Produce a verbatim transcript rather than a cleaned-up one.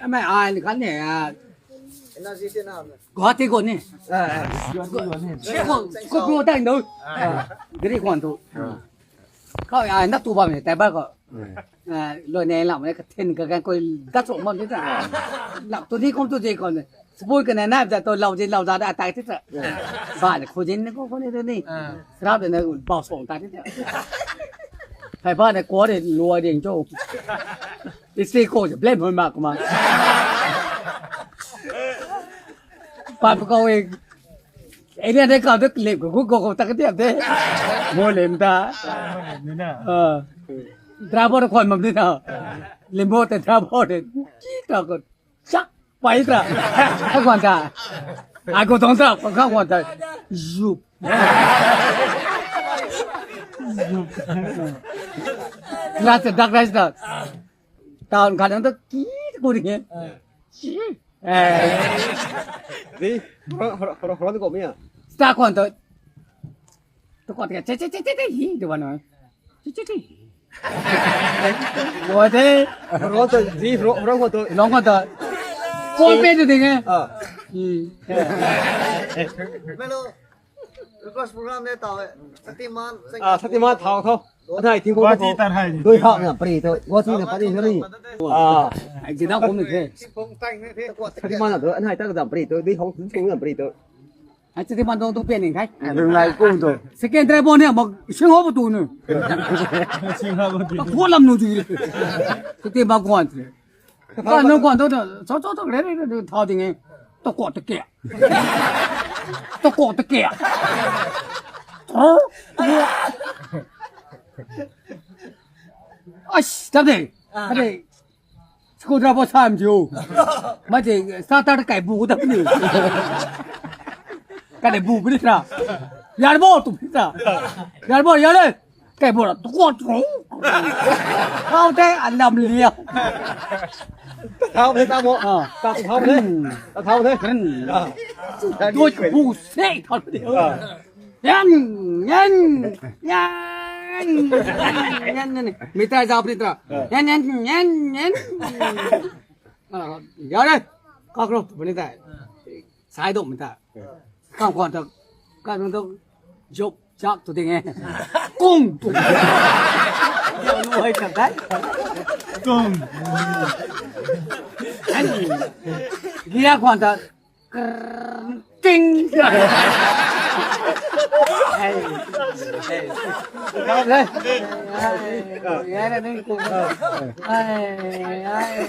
Amei ai ni khat ni, ah, Guwahati khou ni. Scorpio tei ndo. Gari khwan tu. Khou ai na tu bam ni, tei ba khou. Loi ne lam ne ka thin ka gan koi dat sw bam ni ta. Lam tu ni kum tu je khou ni. Spui ka na na da tu lau je lau da da tai ti ta. Ba ni khu jin ni ko ko ni tu ni. Rap de na bau song tai ti ta. Thai ba ni ko de lua ding cho. Isi ko je blame hoi ma ko ma. Pat ko e. Area de ka de lip ko ko ko ta ka tiam de. Mo lem ta. Ah. Driver khwan mam de na. Limbo te driver de. Ki ta ko. Chak pai ta. Ka khwan ta. Ai ko tong ta, ka khwan ta. Zup. Zup. Lat ta dak rai ta. Town khat nang ta ki ko ri nge. Eh. Di, hora hora hora hora ko mi a. Sta khwan ta. Tu khwan ta che che che che che hi de wan. Che che che. Wo de. Hora ta di hora hora ko to. Long ko ta. Phone pe de ding e. Ah. Hmm. Hello. Request program ne tau e. Shaktiman. Ah, Shaktiman thau thau. Anhai ting ko. Guwahati tar hai. Dui hak na pri to. Guwahati na pari na ni. Ah. Ai jina ko ni the. Shaktiman na to anhai ta ka dam pri to. Dui hak ting ko na pri to. Ai Shaktiman dong tu pen ni khai. Dong lai ko to. Second try bo ni ma sing ho tu ni. Sing ho tu. Ko lam nu tu. Shaktiman ko an. Ka nung khwan tu, cho cho cho re re re thau ding e. To ko te ke. To ko te ke. Tho. Ai, ta de. Ta de. School drop out time jo. Ma je sa ta kai bu ta ni. Ka de bu bi tra. Yar bo tu tra. Yar bo yar le. Kai bu ra tu ko tu. Thau te a lam liau. Thau the ta mo. Ah. Ta thau the. Ta thau the. Kren. Ah. Doi bu se thau the. Ah. Yan yan yan yan yan. Mi ta zau pri tra. Yan yan yan yan. Ah, ya le. Ka kro tu ni ta. Sai do mi ta. Kam khwan ta. Ka nung tu. Jop chak tu ding e. Kung tu. Lu hai chak dai. Kung. Lia khwan ta. Ting. Hey. Hey. Hey. Hey.